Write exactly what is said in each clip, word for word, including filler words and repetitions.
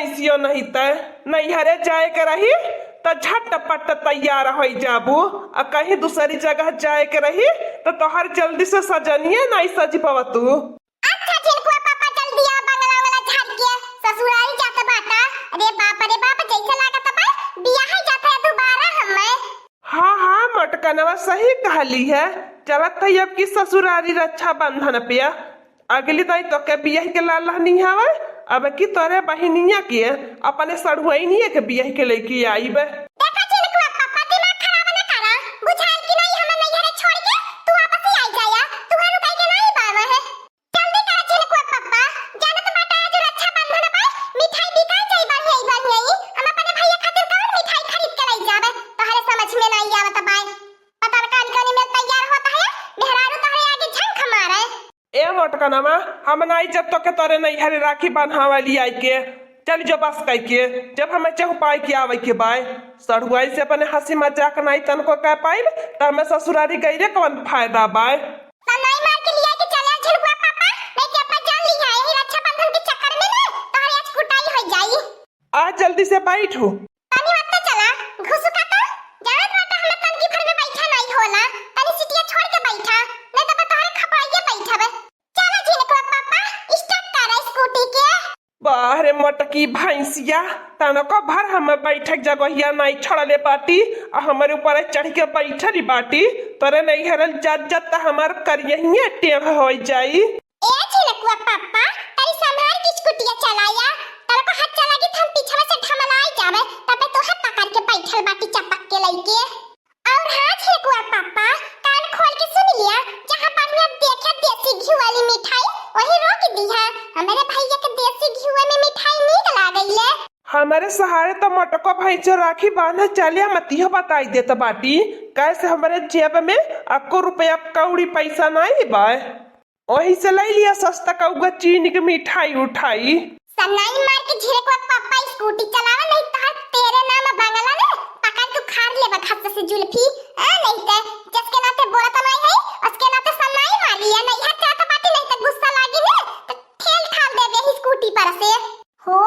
सियो नहीं तय, नैहरे जाए के रही त झटपट तैयार होइ जाबू, आ कहीं दूसरी जगह जाए के रही त तोहर जल्दी से सजनिए नहीं सज पवतू। अच्छा झिनकुआ पापा, जल्दी आ, बंगला वाला झाड़ के ससुरारी जात बाटा। अरे बाप रे बाप, जैसे लागत बा बियाह जात है दोबारा हमें। हाँ हाँ, मोटकनवा सही कहली है। चलत है अब की ससुरारी रक्षाबंधन पे। अगली दाई तोके बियाह के लाल लहनी हवे, अब की तोरे बहिनिया के अपने सढ़ुआइनिया के बियाह के लेके आईबे। देखा झिनकुआ पापा, दिमाग खराब न करा। बुझाइल कि नहीं, हमें नैहरे छोड़ के तू वापस ही आई जाया। तुहार रुकाई के नहीं बावे है। जल्दी करा झिनकुआ पापा, जानत बाटा आज रक्षाबंधन बा, मिठाई बिकाई जाई बढ़िया ही बढ़िया ही। हम अपने भैया खातिर कौन मिठाई खरीद के लाई जाबे? तोहरे समझ में नहीं आवत बाय। पता न कानी कानी में तैयार होत है, मेहरारू तोहरे आगे झंख मारे। ए मोटकनवा, हम नाई जब तोके तोरे नैहरे राखी बन्हावा लियाई के। चल जो बस कई के, जब हमें चहुपाई के आवे के बाय। सढ़ुआई से अपने हँसी मजाक नाई तनको कह पाइल, त हमें ससुरारी गईले कौन फायदा बाय? सन्नाई मार के लिया के चले झिनकुआ पापा, नहीं कि अपना जान ली है यही रक्षाबंधन के चक्कर में ना तोहरे आज कुटाई हो जाई। आ जल्दी से बैठो। तनी मत चला, घुसुका तो। जानत बाटा हमें तनकी भर में बैठा नहीं होला, तनी सीटिया छोड़ के बैठा, नहीं तो मैं तोहरे खपड़ाइए बैठबे। चला झिनकुआ पापा, start करा स्कूटी के। बाहरे मोटकी भैंसिया, तनको भर हम बैठक जगहिया नाई छोड़ले बाटी, आ हमरे ऊपर चढ़ के बैठली बाटी। तोरे नैहरल जात जात त हमार करियहिया टेढ़ होइ जाई। ए झिनकुआ पापा, तनी संभार के स्कूटिया चलाया, तनको हाथ चला के हम पीछवा से ढमलाई जावे, तबे तोहे पकड़ के बैठल बाटी चपक के लइके। और हाँ झिनकुआ पापा, कान खोल के सुन लिया, जहाँ बढ़िया देखे देसी घी वाली मिठाई, वही रोक दिहा। हमरे भैया के देसी घी में मिठाई नीक लागैले। हमरे सहारे त मोटको भैंसो राखी बांधे चले, हम तिहो बताई देत बाटी, कैसे हमरे जेब में अक्को रुपया कौड़ी पैसा नाई बा। ओही से लइ लिया सस्ता कउआ चीनी के मिठाई उठाई। सन्नाई मार के झिरकवा पप्पा स्कूटी चलावा, नहीं तोहर तेरे नाम बंगला ने पकड़ के उखाड़ लेबा घास से जुल्फी। आ, नहीं ते जसके नाते बोलत नहीं है, उसके नाते सन्नाई मार लिया। नहीं हट जात बाटी, नहीं तो गुस्सा लागी ने, तो ठेल ठाल देबे ही स्कूटी पर से। हो,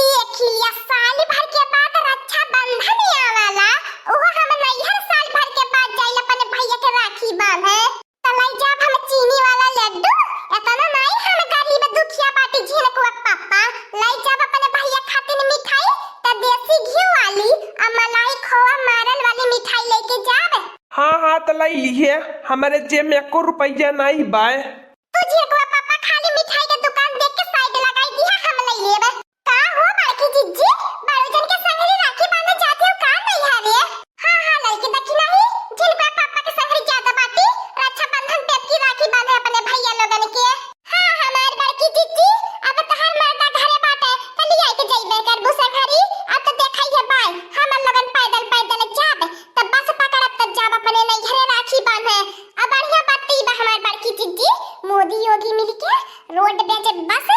देख लिया, साल भर के बाद रक्षाबंधन आवाला, ओहो हम नैहर साल भर के बाद जाइल अपने भैया के राखी बांधे। त लई जाब हम चीनी वाला लड्डू, एतना नाई हम गरीब दुखिया बाटी झिनकुआ के पप्पा। लई जाब अपने भैया खातिर मिठाई, त देसी घी वाली आ मलाई खोआ मारल वाली मिठाई लेके जाब। हाँ, हाँ, त लई लिहे, हमरे जेब में एको रुपया नाई बाय। तू झिनकुआ पप्पा खाली मिठाई के दुकान देख के साइड लगाई दिहा, हम लई लेब। का हो बड़की जिज्जी, बड़ू जन के संगरी राखी बांधे जात हो का नैहरे? हाँ, हाँ, लड़की देखी नहीं, झिनकुआ पापा के संगरी जात बाटी, रक्षाबंधन पे की राखी बांधे अपने भैया लोगन के। हाँ, हमार बड़की जिज्जी, अब तहार मर्दा घरे बाटे, त लियाई के जइबे करबू संगरी, अब त देखई है बाय, हमन लोगन पैदल पैदल जाब, त बस पकड़ब त जाब अपने नैहरे राखी बांधे। अब बढ़िया बात ई बा हमार बड़की जिज्जी, मोदी योगी मिलके रोड पे जे बस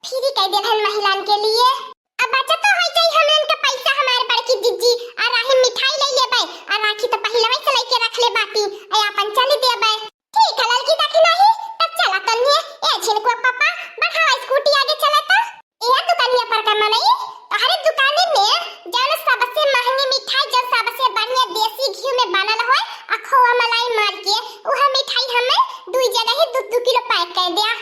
फ्री कई देहन महिलान के लिए। अब बचत तो होई जाई हमन के पैसा हमार बड़की जिज्जी, आ राही मिठाई ले लेबै, आ राखी तो पहिलवे से लेके रख ले बाटी, आ अपन चल देबै। ठीक है ललकी देखी नहीं, तब चला तनिए, ए झिनकुआ पापा, बढ़ावा स्कूटी आगे चला तो। ए दुकानिया पर का मनई, तोहरे दुकाने में जौन सबसे महंगी मिठाई, जौन सबसे बढ़िया देसी घी में बनल होय, आ खोआ मलाई मार के, उहे मिठाई हमें दुई जगह ही दू दू किलो पैक कर दिया।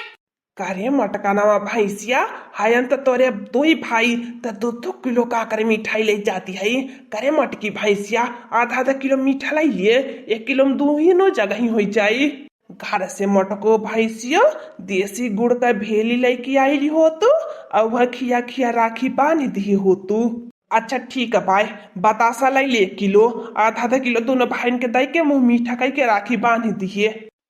करे मटकनवा भैंसिया, हयन त तोरे दुई भाई, त दू दू किलो का करे मिठाई ले जाती है। करे मटकी भैंसिया, आधा आधा किलो मीठा लाई लिए, एक किलो में दुहिनो जगही होई जाई। घर से मटको भैंसियो, देसी गुड़ का भेली लेके आइली हो तू, और वह खिया खिया राखी बांध दिए हो तू। अच्छा ठीक है बाय, बतासा लाई ले एक किलो, आधा आधा किलो दोनों भाईन के दई के मुंह मीठा कई के राखी बांध दिए।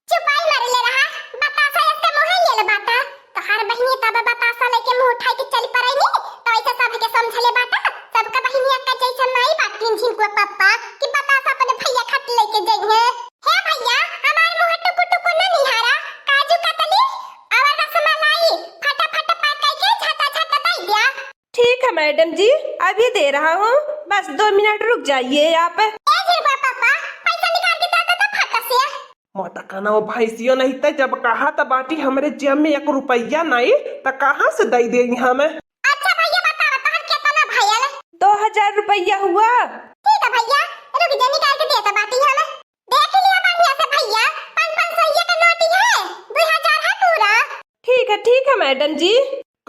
चुपाई मारे ले रहा, बतासा एक मुहे ले ले बाटा। तोहार बहिनी तब बतासा लेके मुंह उठाई के चली पड़ई नी, तो ऐसे सबके समझ ले बाटा। सबका बहिनी अक्का जैसा नाई बाटिन झिनकुआ पप्पा कि बतासा अपने भैया खातिर लेके जइहे। हे भैया, हमार मुंह टुकु टुकु न निहारा, काजू कतली और रसमलाई फटाफट पैक करके झटा झटा दे दिया। ठीक है मैडम जी, अभी दे रहा हूँ, बस दो मिनट रुक जाइए आप। ए झिनकुआ पप्पा, पैसा निकाल के दे दे तो फट से। मोटकनवा भैंसियो नहीं त जब कहा त बाटी हमरे जेब में एक रुपया नहीं त कहाँ से दई दे हमें? अच्छा भैया बतावा, तोहर के रुपया हुआ। ठीक है भैया, रुक जा, निकाल के देता बाटी हम। देख लिया बढ़िया से भैया, पाँच पाँच सौ का नोट है, दो हजार है पूरा। ठीक है, ठीक है मैडम जी।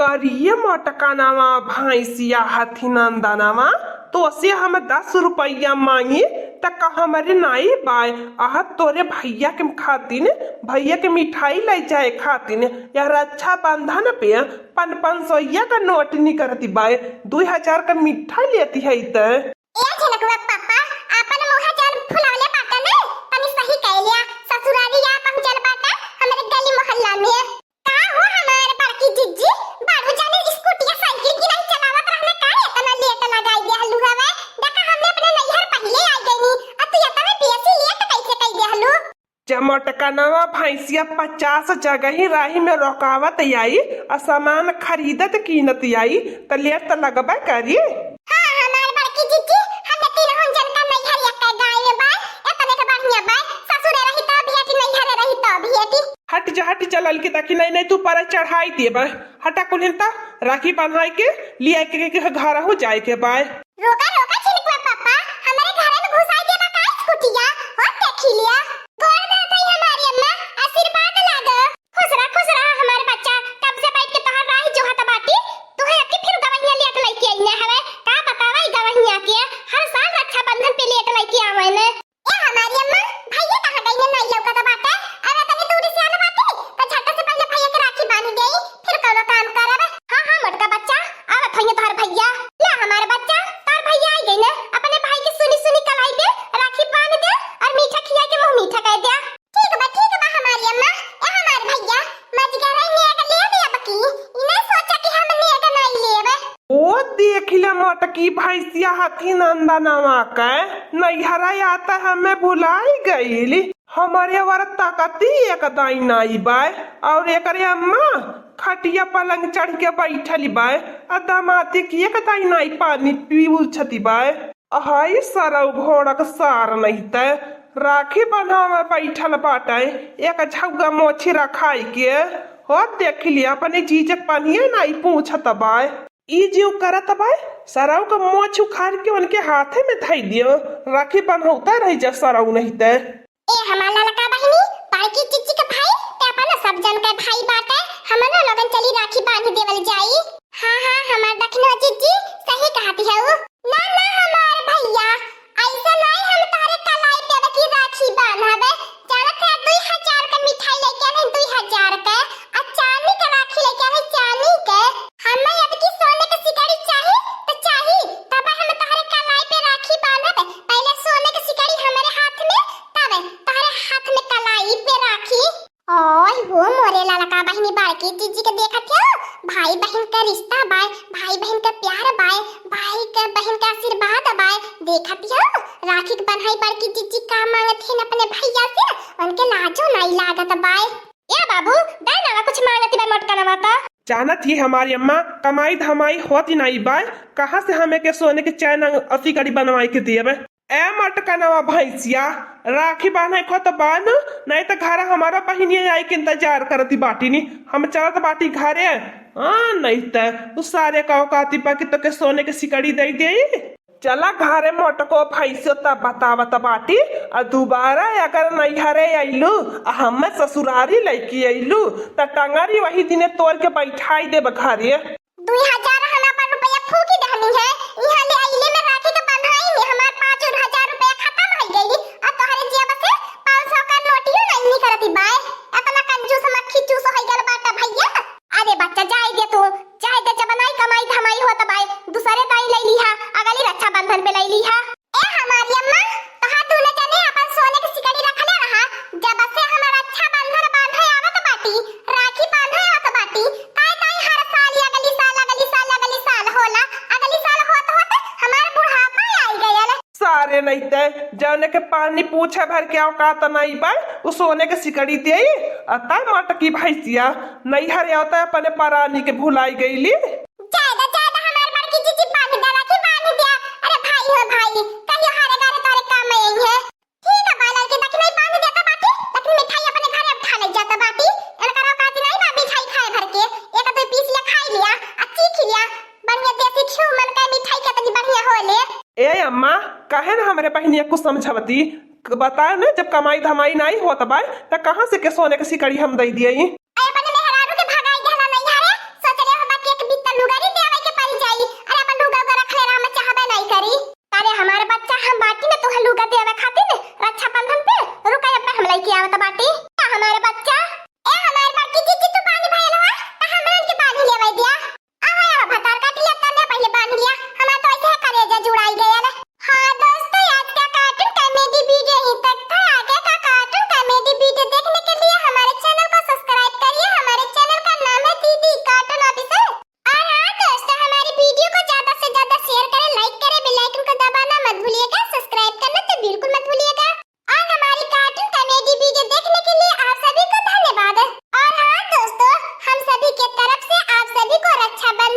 करिए मोटकनवा भैंसिया हथी नंदनवा, तोसे हम दस रुपया मांगी त का हमरे नाई बाय? अह तोरे भैया के खातिन, भैया के मिठाई ले जाए खातिन, यह रक्षाबंधन पे पन पन सौया का नोट निकरती बाय, दुई हजार का मिठाई लेती है त। ए झिनकुआ पापा, आपन मुँह जान फुलवले बाटा ने, तनी सही कह लिया। ससुरारी आ पहुँचल बाटा हमरे गली मोहल्ला में। का हो हमार बड़की जिज्जी, बाबू जाने स्कूटिया साइकिल की नहीं चलावत रहने का, इतना लेट लगाई देहलू हवे? देखा हमने अपने नैहर पहिले आ गईनी, अब तू इतना बेसी लेट कैसे कई देहलू? जब मोटकनवा भैंसिया पचास जगह ही राही में रोकावत आई, आ सामान खरीदत कीनत आई, त लेट त लगबे करी। हाँ, हमार बड़की जिज्जी, हम तीनों जन का नैहर एक गाय में बा, इतने के बढ़िया बा, ससुरे रही तो भी हटी, नैहरे रही तो भी हटी। हट जा, हट जा ललकी, ताकि नहीं, नहीं तू पर चढ़ाई देबे। हटा कुलिन त, राखी बन्हाई के लिया के, के, के घर हो जाए के बाय। रोका, रोका, झिनकुआ पापा, हमरे घरे में घुसाई देबा का स्कूटिया? हो देखी लिया। गोड़ धरत हई हमारी अम्मा, आशीर्वाद लागो। खुश रह, खुश रह हमार बच्चा, कब से बैठ के तोहार राह जोहत बाटी, तुहे अबकी फिर गवहिया लेट लइके अइने हवे। का बतावा ई गवहिया के, हर साल रक्षाबंधन पे लेट लइके आवे ने। ए हमारी अम्मा, भैया कहाँ गई ने, नहीं लौकत बाटे। अरे तनी दूरी से आल बाटे, त झट से पहले भैया के राखी बांध देई, फिर कौनो काम करब। हाँ, हाँ, मोटका बच्चा, आवत होइए तोहर भैया। ले हमार बच्चा, तोहर भैया आई गई ने, अपने भाई के सुनी सुनी कलाई पे राखी बांध दे और मीठा खिया के मुंह मीठा कर दे। ठीक बा, ठीक बा हमारी अम्मा। ए हमार भैया, मजगरई नेग ले दे अबकी, ई नहीं सोचा कि हम नेग नहीं लेब। ओ देख ले मोटकी भैंसिया हथी नंदनवा के, नैहरा आता हमें भुलाई गईली। हमरे वर ताकती एक दाई नाई बाय, और एकरे अम्मा खटिया पलंग चढ़ के बैठली बाय, आ दामादी की एक दाई नाई पानी पीउछती बाय। अहाई सरऊ घोड़क सार नहीं ते, राखी बन्हावे बैठल बाटे, एक झउआ मोछी रखाई के। हो देख लिया, अपने जीजक पनिया नाई पूछत बाय। ई जीव करत बाय, सरऊ के मोछ उखाड़ के उनके हाथे में धई दियो, राखी बन्हौता रही जा सरऊ नहीं ते। ए हमार ललका बहिनी, बड़की जिज्जी के भाई, ते अपन सब जन के भाई बाटे, हमनो लोगन चली राखी बांध देवल जाई। हाँ, हाँ, हमार दखिनो जिज्जी, सही कहती हऊ। ना, ना, हमार भैया, ऐसे नाई हम तोहरे कलाई पे अबकी राखी बांधबे। जानत है, दुई हजार के मिठाई लेके आवे, दुई हजार के, आ चांदी के राखी लेके आवे, चांदी के। हमें अबकी सोने के सिकड़ी चाही, त चाही, तब हम तोहरे कलाई पे राखी बांधब। पहले सोने के सिकड़ी हमरे हाथ में, तब तोहरे हाथ में कलाई पे राखी। ओए हो मोरे ललका बहिनी, बड़की जिज्जी के देखत हो, भाई बहिन का रिश्ता बाय, भाई बहिन का प्यार बाय, भाई का बहिन का आशीर्वाद बाय। देखत हो, राखी के बन्हाई बड़की जिज्जी का मांगत हिन अपने भैया से, उनके लाजो नाई लागत बाय। ए बाबू, दे ना कुछ मांगती बा मोटकनवा त। जानत ही हमारी अम्मा, कमाई धमाई होती नाई बाय, कहाँ से हमें के सोने के चैन अंग असी कड़ी बनवाई के दिए बे। ए मोटकनवा भैंसिया, राखी बांधे को तो बांध, नहीं तो घर हमारा बहिनिया आई के इंतजार करती बाटी नी। हम चलत बाटी घरे। हाँ, नहीं तो तू सारे का औकाती बा कि तोके सोने के सिकड़ी दे दे। चला घरे मोटको भैंसियो, तब बतावत बाटी। आ दोबारा अगर नैहरे अइलू, आ हमें ससुरारी लइके अइलू, त टंगरी वही दिने तोड़ के बैठाई देब घरे। दुई हजार हम अपन रुपया फूकी दहनी है, इहाँ ले अइले में राखी के बन्हाई में हमार पाँच हजार रुपया खतम होइ गई, आ तोहरे जेब से पाँच सौ का नोटियो नहीं निकलती बाय। इतना कंजूस मक्खी चूस होइ गल बाटा भैया। अरे बच्चा, जाए दे तू, जाए दे, जब नाई कमाई धमाई होत बाय, दूसरे दाई ले लीहा, अगली रक्षाबंधन पे ले लीहा। ए हमारी अम्मा, तोहार दूनो जने अपन सोने के सिकड़ी रखले रहा, जब से हमार रक्षाबंधन बांधे आवत बाटी, राखी बांधे आवत बाटी, ताई ताई हर साल अगली साल, अगली साल, अगली साल होला, अगली साल होत होत हमार बुढ़ापा आई गयल। सारे नहीं ते, जौने के पानी पूछे भर के औकात नहीं बा, उ सोने के सिकड़ी देई, आ तै मोटकी भैंसिया, नैहर आवता अपने परानी के भुलाई गईली। जाए दा, जाए दा, हमार बड़की जीजी बांध दे, राखी बांध दे। अरे भाई हो भाई, कहियो हारे गारे तोरे काम आई है। ठीक है, बालल के बाकी नहीं बांध देता बाटी, लेकिन मिठाई अपने घरे उठा ले जाता बाटी। एनकर औकात नहीं बा मिठाई खाए भर के। एक दो पीस ले खाई लिया, आ चीख लिया। बढ़िया देसी घी मन का मिठाई कितनी बढ़िया होले। ए अम्मा, काहे न हमरे बहिनिया कुछ समझवती? क-, बताए न, जब कमाई धमाई नाई होत बाय, त कहाँ से के सोने के सिकड़ी हम दई दिए? अरे, अपने मेहरारू के भगाई देहला नहीं हरे, सोचले हो बाकी एक बित्ता लुगरी देवे के पड़ी जाई। अरे, अपन लुगा उगा रखले रहा, हम चाहबे नहीं करी। अरे, हमारे बच्चा, हम बाटी न तोहे लुगा देवे खातिर रक्षाबंधन पे। रुका, अब हम लइके आवत बाटी। हमारे बच्चा, ए, हमारे बड़की जीजी, तू पानी भयल हो, त हमरन के पानी लेवे दिया। आवा, आवा, भतार काट लिया, तने पहिले बांध लिया। हमार तो ऐसे है करेजा जुड़ाई गयल। हाँ दोस्तों, आज का cartoon comedy video यहीं तक था। आगे का cartoon comedy video देखने के लिए हमारे channel को subscribe करिए। हमारे channel का नाम है दीदी Cartoon Officer। और हाँ दोस्तों, हमारी video को ज्यादा से ज्यादा share करें, like करें, bell icon को दबाना मत भूलिएगा, subscribe करना तो बिल्कुल मत भूलिएगा। और हमारी cartoon comedy video देखने के लिए आप सभी को धन्यवाद। और हाँ दोस्तों, हम सभी के तरफ से आप सभी को रक्षाबंधन